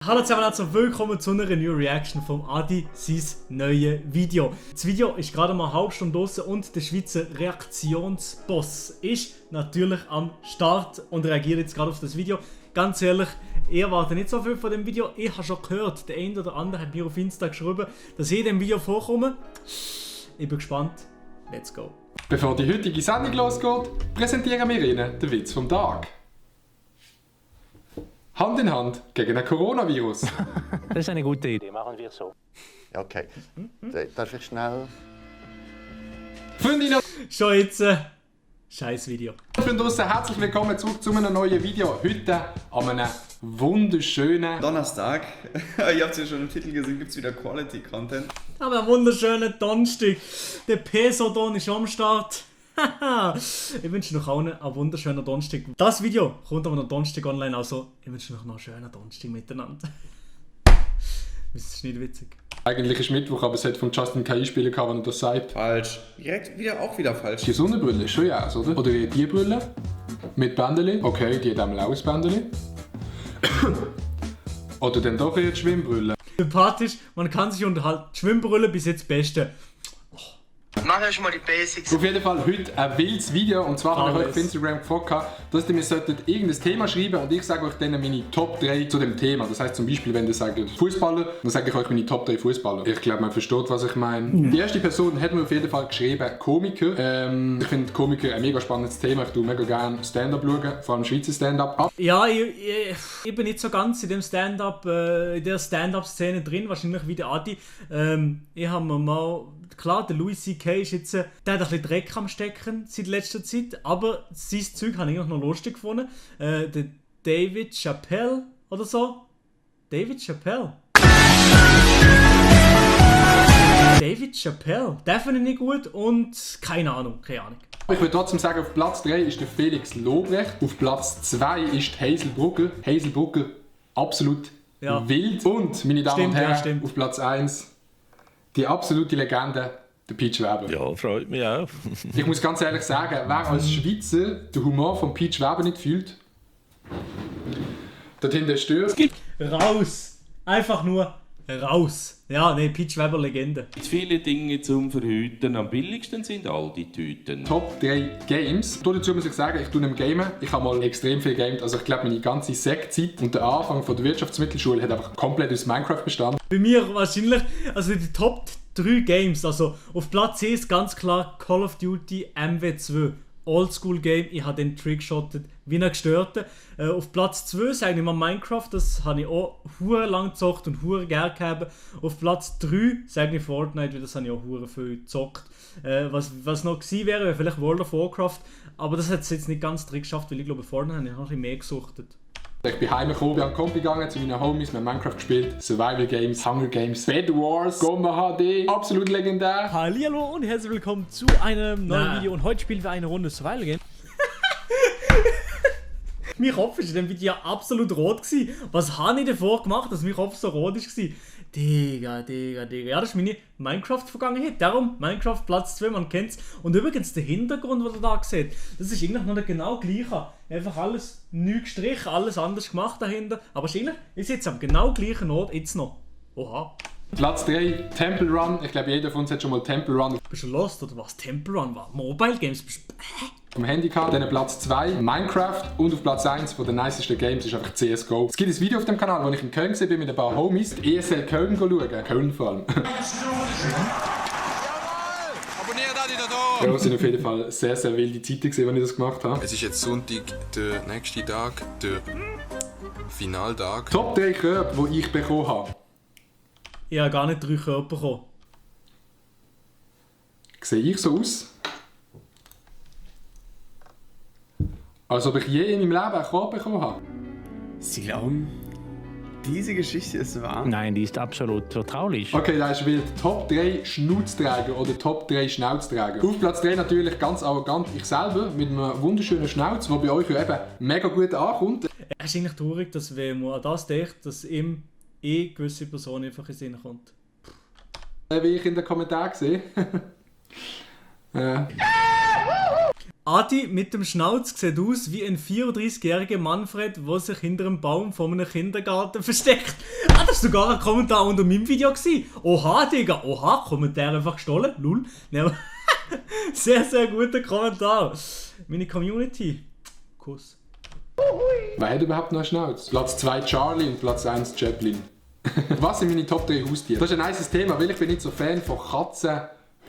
Hallo zusammen und herzlich willkommen zu einer New Reaction vom Adi, sein neues Video. Das Video ist gerade mal eine halbe Stunde draussen und der Schweizer Reaktionsboss ist natürlich am Start und reagiert jetzt gerade auf das Video. Ganz ehrlich, ich erwarte nicht so viel von dem Video. Ich habe schon gehört, der eine oder andere hat mir auf Insta geschrieben, dass ich in dem Video vorkomme. Ich bin gespannt. Let's go. Bevor die heutige Sendung losgeht, präsentieren wir Ihnen den Witz vom Tag. Hand in Hand gegen ein Coronavirus. Das ist eine gute Idee, machen wir so. Okay. Darf ich schnell... Freundinnen Schon jetzt scheiß Video. und draussen, herzlich willkommen zurück zu einem neuen Video. Heute an einem wunderschönen... Donnerstag. Ihr habt es ja schon im Titel gesehen, gibt es wieder Quality Content. Aber ein wunderschöner Donnerstag. Der Pesodon ist am Start. Ich wünsche euch allen einen wunderschönen Donnerstag. Das Video kommt aber noch Donnerstag online, also ich wünsche euch noch einen schönen Donnerstag miteinander. Das ist nicht witzig. Eigentlich ist Mittwoch, aber es hat von Justin kein Einspieler gehabt, wenn er das sagt. Falsch. Direkt auch wieder falsch. Die Sonnenbrille ist schon ja, oder? Oder die Brille mit Bändeli. Okay, die hat einmal auch ein Bändeli. Oder dann doch eher die Schwimmbrille. Sympathisch, man kann sich unterhalten. Die Schwimmbrille bis jetzt das Beste. Mach euch mal die Basics. Auf jeden Fall heute ein wildes Video, und zwar habe ich euch auf Instagram gefragt, dass ihr mir irgendein Thema schreiben und ich sage euch dann meine Top 3 zu dem Thema. Das heisst zum Beispiel, wenn ihr sagt Fußballer, dann sage ich euch meine Top 3 Fußballer. Ich glaube, man versteht, was ich meine. Die erste Person hat mir auf jeden Fall geschrieben, Komiker. Ich finde Komiker ein mega spannendes Thema. Ich tue mega gerne Stand-up schauen, vor allem Schweizer Stand-up. Ja, ich bin nicht so ganz in dem Stand-up, in der Stand-up-Szene drin, wahrscheinlich wie der Adi. Ich habe mir mal, klar, der Louis C.K. ist jetzt, der hat ein bisschen Dreck am Stecken seit letzter Zeit, aber sein Zeug habe ich eigentlich noch lustig gefunden. Der David Chappelle oder so. David Chappelle. David Chappelle. Den finde ich nicht gut und keine Ahnung. Ich würde trotzdem sagen, auf Platz 3 ist der Felix Lobrecht, auf Platz 2 ist die Hazel Brugger. Hazel Brugger, absolut wild. Und, meine Damen und Herren, auf Platz 1 die absolute Legende, der Peach Weber. Ja, freut mich auch. Ich muss ganz ehrlich sagen, wer als Schweizer den Humor von Peach Weber nicht fühlt, dort hinten stört. Raus! Einfach nur raus! Ja, ne, Peach Weber Legende. Viele Dinge zum Verhüten. Am billigsten sind all die Tüten. Top 3 Games. Dazu muss ich sagen, ich tue nicht gamen. Ich habe mal extrem viel gamed. Also ich glaube, meine ganze Sek-Zeit und der Anfang von der Wirtschaftsmittelschule hat einfach komplett aus Minecraft bestanden. Bei mir wahrscheinlich, also die Top 3 Games, also auf Platz 10 ist ganz klar Call of Duty MW2. Oldschool Game, ich habe den trickshottet wie ein Gestörter. Auf Platz 2 sage ich mal Minecraft, das habe ich auch hure lang gezockt und hure gerne gehabt. Auf Platz 3 sage ich Fortnite, weil das habe ich auch hure viel gezockt. Was noch gewesen wäre vielleicht World of Warcraft, aber das hat es jetzt nicht ganz drin geschafft, weil ich glaube Fortnite habe ich noch ein bisschen mehr gesuchtet. Ich bin heimgekommen, bin an den Kompi gegangen zu meinen Homies, wir haben Minecraft gespielt, Survival Games, Hunger Games, Bed Wars, Gomma HD, absolut legendär. Hallihallo und herzlich willkommen zu einem neuen Video und heute spielen wir eine Runde Survival Game. Mein Kopf war in diesem Video absolut rot gewesen. Was habe ich davor gemacht, dass mein Kopf so rot war? Digga. Ja, das ist meine Minecraft-Vergangenheit. Darum, Minecraft Platz 2, man kennt's. Und übrigens, der Hintergrund, den ihr da seht, das ist eigentlich noch nicht genau gleich. Einfach alles neu gestrichen, alles anders gemacht dahinter. Aber wahrscheinlich ist jetzt am genau gleichen Ort jetzt noch. Oha. Platz 3, Temple Run. Ich glaube, jeder von uns hat schon mal Temple Run Bist du lost oder was? Temple Run war Mobile Games. vom Handy gehabt. Dann Platz 2, Minecraft. Und auf Platz 1 von den nicesten Games ist einfach CSGO. Es gibt ein Video auf dem Kanal, wo ich in Köln bin mit ein paar Homies. Die ESL Köln schauen. Köln vor allem. Ja, es sind auf jeden Fall sehr, sehr wilde Zeiten gewesen, als ich das gemacht habe. Es ist jetzt Sonntag, der nächste Tag, der Finaltag. Top 3 Körbe, die ich bekommen habe. Ich habe gar nicht 3 Körper bekommen. Sehe ich so aus? Als ob ich je in meinem Leben einen Korb bekommen habe. Sie glauben, diese Geschichte ist wahr? Nein, die ist absolut vertraulich. Okay, das ist wild. Top 3 Schnauzträger oder Top 3 Schnauzträger. Auf Platz 3 natürlich ganz arrogant ich selber mit einem wunderschönen Schnauz, der bei euch ja eben mega gut ankommt. Es ist eigentlich traurig, dass wenn man an das denkt, dass ihm gewisse Person einfach in den Sinn kommt. Wie ich in den Kommentaren sehe. Adi mit dem Schnauz sieht aus wie ein 34-jähriger Manfred, der sich hinter einem Baum von einem Kindergarten versteckt. Ah, das war sogar ein Kommentar unter meinem Video. Oha, Digga, oha, Kommentar einfach gestohlen, lul. Ja, sehr, sehr guter Kommentar. Meine Community. Kuss. Wer hat überhaupt noch einen Schnauz? Platz 2 Charlie und Platz 1 Chaplin. Was sind meine Top 3 Haustiere? Das ist ein nices Thema, weil ich bin nicht so Fan von Katzen,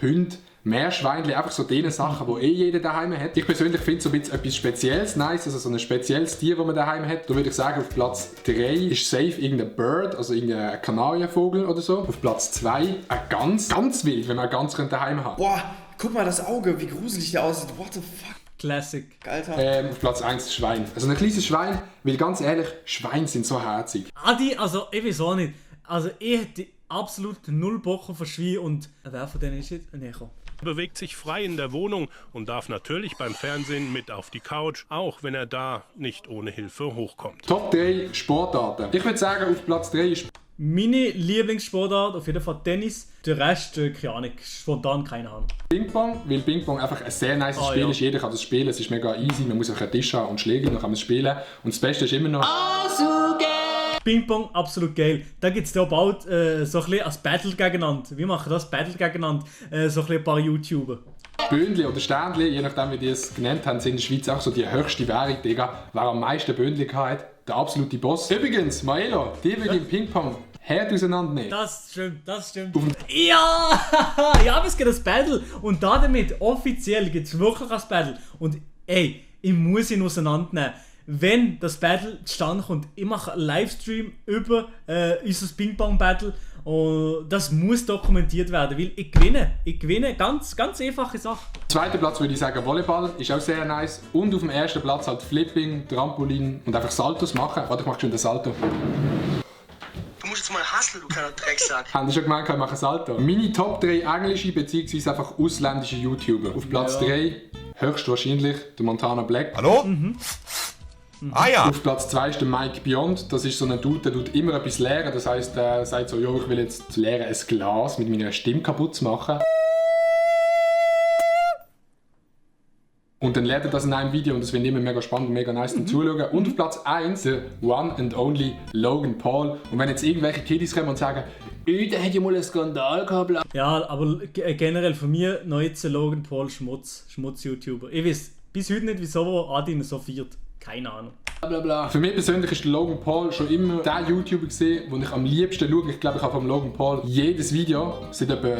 Hunden, Meerschweinchen, einfach so diese Sachen, die jeder daheim hat. Ich persönlich finde so ein bisschen etwas Spezielles nice, also so ein spezielles Tier, das man daheim hat. Da würde ich sagen, auf Platz 3 ist safe irgendein Bird, also irgendein Kanarienvogel oder so. Auf Platz 2 ein ganz wild, wenn man eine Gans daheim hat. Boah, guck mal das Auge, wie gruselig der aussieht. What the fuck? Classic. Alter. Auf Platz 1 das Schwein. Also ein kleines Schwein, weil ganz ehrlich, Schweine sind so herzig. Adi, also ich weiß auch nicht. Also ich hätte absolut null Bock auf ein Schwein und wer von denen ist jetzt? Nee, komm. Er bewegt sich frei in der Wohnung und darf natürlich beim Fernsehen mit auf die Couch, auch wenn er da nicht ohne Hilfe hochkommt. Top 3 Sportarten. Ich würde sagen, auf Platz 3 ist Meine Lieblingssportart auf jeden Fall Tennis. Der Rest, keine Ahnung, spontan keine Ahnung. Ping-Pong, weil Ping-Pong einfach ein sehr nice Spiel ist. Jeder kann das spielen, es ist mega easy. Man muss einfach einen Tisch haben und Schläge, dann kann man es spielen. Und das Beste ist immer noch... Ping-Pong, absolut geil. Da gibt es da bald so ein bisschen als Battle gegeneinander. Wir machen das Battle gegeneinander. So ein bisschen ein paar YouTuber. Böndli oder Sternli, je nachdem wie die es genannt haben, sind in der Schweiz auch so die höchste Währung, Digga. Wer am meisten Böndli hat, der absolute Boss. Übrigens, Maelo, die will im Ping-Pong hart auseinandernehmen. Das stimmt, das stimmt. Ja! Ja, aber es gibt ein Battle. Und damit offiziell gibt es wirklich ein Battle. Und ey, ich muss ihn auseinandernehmen. Wenn das Battle zustande kommt, ich mache einen Livestream über unser Ping-Pong-Battle und das muss dokumentiert werden, weil ich gewinne, ganz einfache Sache. Zweiter Platz würde ich sagen Volleyball, ist auch sehr nice. Und auf dem ersten Platz halt Flipping, Trampolin und einfach Saltos machen. Warte, ich mach schon den Salto. Du musst jetzt mal hustlen, du kleiner Drecksack. Haben Sie schon gemeint, ich mache Salto? Meine Top 3 englische bzw. einfach ausländische YouTuber. Auf Platz 3 höchstwahrscheinlich der Montana Black. Hallo? Ah ja. Auf Platz 2 ist der Mike Beyond. Das ist so ein Dude, der tut immer etwas leeren. Das heisst, er sagt so, ja, ich will jetzt lernen, ein Glas mit meiner Stimme kaputt zu machen. Und dann lernt er das in einem Video und das wird immer mega spannend und mega nice zum Zuschauen. Und auf Platz 1 der One and Only Logan Paul. Und wenn jetzt irgendwelche Kiddies kommen und sagen, der hat ja mal einen Skandal gehabt. Ja, aber generell von mir noch jetzt Logan Paul Schmutz-YouTuber. Ich weiß bis heute nicht, wieso Adin so feiert. Keine Ahnung. Blablabla. Für mich persönlich ist der Logan Paul schon immer der YouTuber gesehen, den ich am liebsten schaue. Ich glaube, ich habe vom Logan Paul jedes Video seit etwa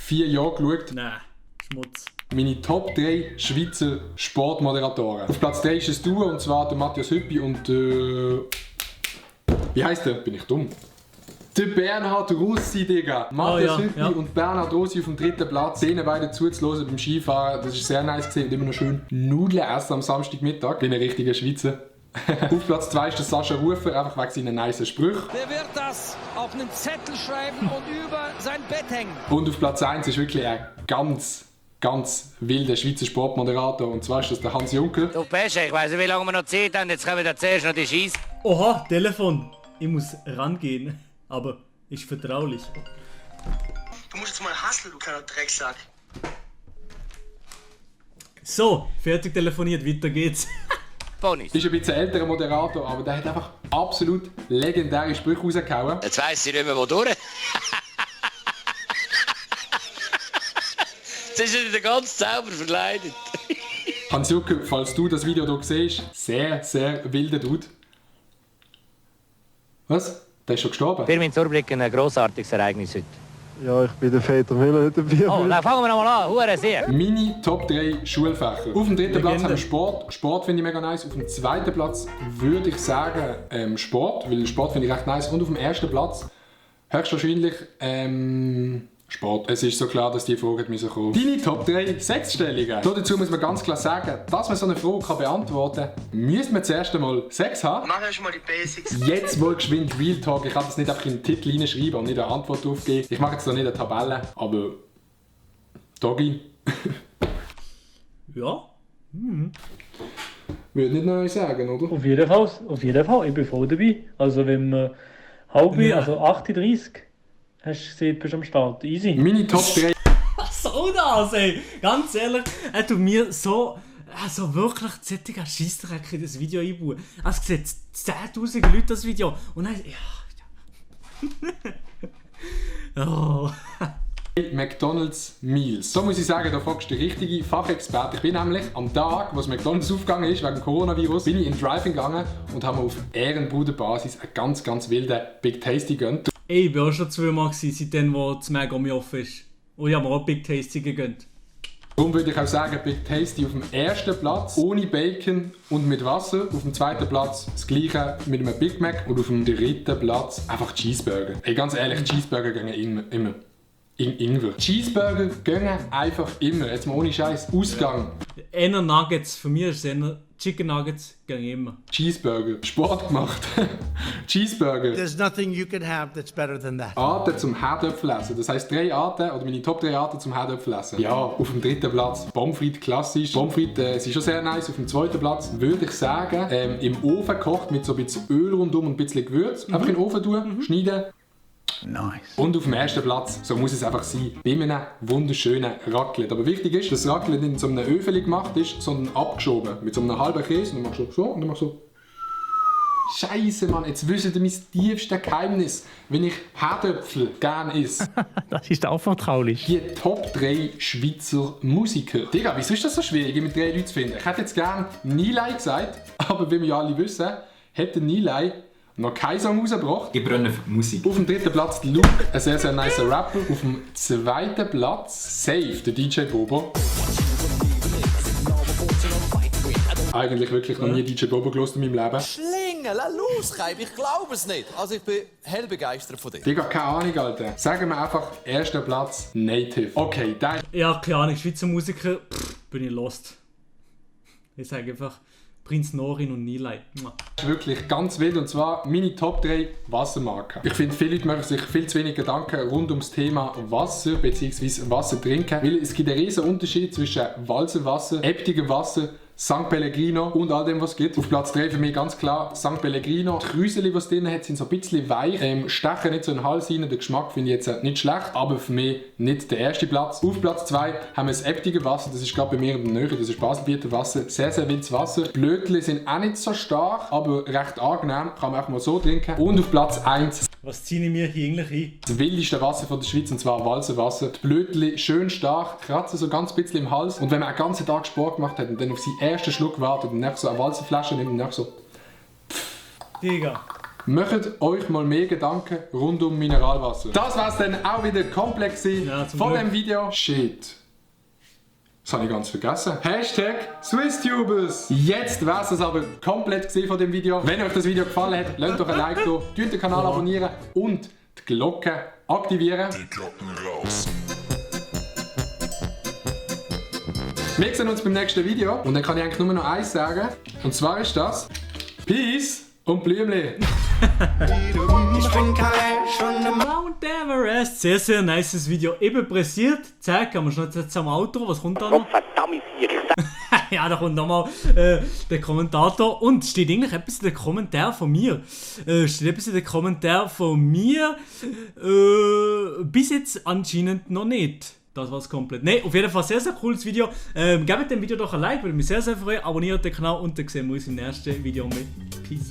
4 Jahren geschaut. Nein, Schmutz. Meine Top 3 Schweizer Sportmoderatoren. Auf Platz 3 ist es Duo, und zwar der Matthias Hüppi und wie heisst der? Bin ich dumm? Der Bernhard Russi, Digga. Matthias Hüppi und Bernhard Russi auf dem 3. Platz. Denen beiden zuzuhören beim Skifahren, das ist sehr nice gesehen und immer noch schön Nudeln essen am Samstagmittag. Bin ein richtiger Schweizer. Auf Platz 2 ist der Sascha Rufer, einfach wegen seinen nice Sprüchen. Der wird das auf einen Zettel schreiben und über sein Bett hängen. Und auf Platz 1 ist wirklich ein ganz wilder Schweizer Sportmoderator, und zwar ist das der Hans Juncker. Du Pesche, ich weiss nicht, wie lange wir noch Zeit haben, jetzt kommen wir zuerst noch die Scheiße. Oha, Telefon. Ich muss rangehen, aber ist vertraulich. Du musst jetzt mal hustlen, du kleiner Drecksack. So, fertig telefoniert, weiter geht's. Ponys. Ist ein bisschen älterer Moderator, aber der hat einfach absolut legendäre Sprüche rausgehauen. Jetzt weiss ich nicht mehr, wo durch. Jetzt ist er ganz sauber verkleidet. Hans Juncker, falls du das Video hier siehst, sehr wilder Dude. Was? Der ist schon gestorben? Für meinen Zurblick ein grossartiges Ereignis heute. Ja, ich bin der Väter Müller nicht dabei. Oh, dann fangen wir nochmal an. Hure sehr. Meine Top 3 Schulfächer. Auf dem 3. Platz haben wir Sport. Sport finde ich mega nice. Auf dem 2. Platz würde ich sagen Sport, weil Sport finde ich recht nice. Und auf dem 1. Platz höchstwahrscheinlich Sport. Es ist so klar, dass die Frage kommen. Deine Top 3 Sexstellungen. Dazu muss man ganz klar sagen, dass man so eine Frage beantworten kann, müsste man zuerst einmal Sex haben. Mach erst mal die Basics. Jetzt mal geschwind Real Talk. Ich kann das nicht einfach in den Titel reinschreiben und nicht eine Antwort aufgeben. Ich mache jetzt noch nicht eine Tabelle, aber Doggy. Ja. Würde nicht neu sagen, oder? Auf jeden Fall. Ich bin voll dabei. Also wenn man also 38 hast du gesehen, bist du am Start. Easy. Meine Top 3. Was soll das, ey? Ganz ehrlich, er tut mir so Also wirklich, solche Scheissdreck in das Video einbauen. Also es sieht 10'000 Leute das Video. Und dann... Ja. Oh. McDonald's Meals. So muss ich sagen, da fragst du den richtigen Fachexperten. Ich bin nämlich am Tag, wo das McDonald's aufgegangen ist, wegen dem Coronavirus, bin ich in Drive-In gegangen und habe mir auf Ehrenbruderbasis einen ganz, ganz wilden Big Tasty gegönnt. Ey, ich war auch schon 2-mal gewesen, seitdem wo das Megami offen ist. Und ich habe mir auch Big Tasty gegönnt. Darum würde ich auch sagen, Big Tasty auf dem ersten Platz, ohne Bacon und mit Wasser. Auf dem zweiten Platz das gleiche mit einem Big Mac. Und auf dem dritten Platz einfach Cheeseburger. Ey, ganz ehrlich, Cheeseburger gehen immer. Ingwer. Cheeseburger gehen einfach immer. Jetzt mal ohne Scheiß. Ausgang. Eher Nuggets. Für mich ist es eher Chicken Nuggets gehen immer. Cheeseburger. Sport gemacht. Cheeseburger. There's nothing you can have that's better than that. Arten zum Herdöpfelessen. Das heisst 3 Arten, oder meine Top 3 Arten zum Herdöpfelessen. Ja, auf dem dritten Platz Pommes frites klassisch. Pommes frites sind schon sehr nice. Auf dem zweiten Platz würde ich sagen, im Ofen gekocht mit so ein bisschen Öl rundum und ein bisschen Gewürz. Einfach in den Ofen tun, schneiden. Nice. Und auf dem ersten Platz, so muss es einfach sein, bei einem wunderschönen Raclette. Aber wichtig ist, dass das Raclette nicht in so einem Öfeli gemacht ist, sondern abgeschoben. Mit so einem halben Käse. Und dann machst du so und dann machst du so. Scheiße, Mann, jetzt wisst ihr mein tiefstes Geheimnis, wenn ich Herdöpfel gerne esse. Das ist auch vertraulich. Die Top 3 Schweizer Musiker. Digga, wieso ist das so schwierig, mit 3 Leuten zu finden? Ich hätte jetzt gerne Nilay gesagt, aber wie wir ja alle wissen, hätte Nilay noch keinen Song rausgebracht. Ich brenne für Musik. Auf dem dritten Platz Luke, ein sehr, sehr nicer Rapper. Auf dem zweiten Platz Safe, der DJ Bobo. Eigentlich wirklich noch nie DJ Bobo gehört in meinem Leben. Schlingel, los, Reib, ich glaube es nicht. Also ich bin hell begeistert von dir. Digga, keine Ahnung, Alter. Sagen wir einfach, erster Platz Native. Okay, der... Ja, keine Ahnung, Schweizer Musiker, bin ich lost. Ich sage einfach Prinz Norin und Nilay. Wirklich ganz wild, und zwar meine Top 3 Wassermarken. Ich finde, viele Leute machen sich viel zu wenig Gedanken rund ums Thema Wasser bzw. Wasser trinken, weil es gibt einen riesen Unterschied zwischen Walserwasser, Äbtiger Wasser, St. Pellegrino und all dem, was es gibt. Auf Platz 3 für mich ganz klar St. Pellegrino. Die Krüseli, was drin hat, sind so ein bisschen weich, stechen nicht so in den Hals rein. Der Geschmack finde ich jetzt nicht schlecht, aber für mich nicht der erste Platz. Auf Platz 2 haben wir das Äbtiger Wasser, das ist gerade bei mir in der Nähe, das ist Baselbieter Wasser. Sehr, sehr wildes Wasser. Die Blötli sind auch nicht so stark, aber recht angenehm, kann man auch mal so trinken. Und auf Platz 1... Was ziehe ich mir hier eigentlich ein? Das wildeste Wasser von der Schweiz, und zwar Walserwasser. Die Blötli schön stark, kratzen so ganz bisschen im Hals. Und wenn man einen ganzen Tag Sport gemacht hat und dann auf seinen ersten Schluck wartet und dann so eine Walserflasche nimmt und dann so... Digga. Macht euch mal mehr Gedanken rund um Mineralwasser. Das war's dann auch wieder komplett von dem Video. Shit. Das habe ich ganz vergessen. Hashtag SwissTubers. Jetzt wär's es aber komplett von dem Video. Wenn euch das Video gefallen hat, lasst doch ein Like da, den Kanal abonnieren und die Glocke aktivieren. Die Glocken raus. Wir sehen uns beim nächsten Video und dann kann ich eigentlich nur noch eins sagen. Und zwar ist das Peace und Blümli. Ich bin Mount Everest. Sehr, sehr nices Video. Eben pressiert. Zeig, haben wir schon jetzt am Outro. Was kommt da noch? Ja, da kommt nochmal der Kommentator. Und steht eigentlich etwas in den Kommentaren von mir. Bis jetzt anscheinend noch nicht. Das war's komplett. Ne, auf jeden Fall sehr, sehr cooles Video. Gebt dem Video doch ein Like, würde mich sehr, sehr freuen. Abonniert den Kanal und dann sehen wir uns im nächsten Video mit. Peace.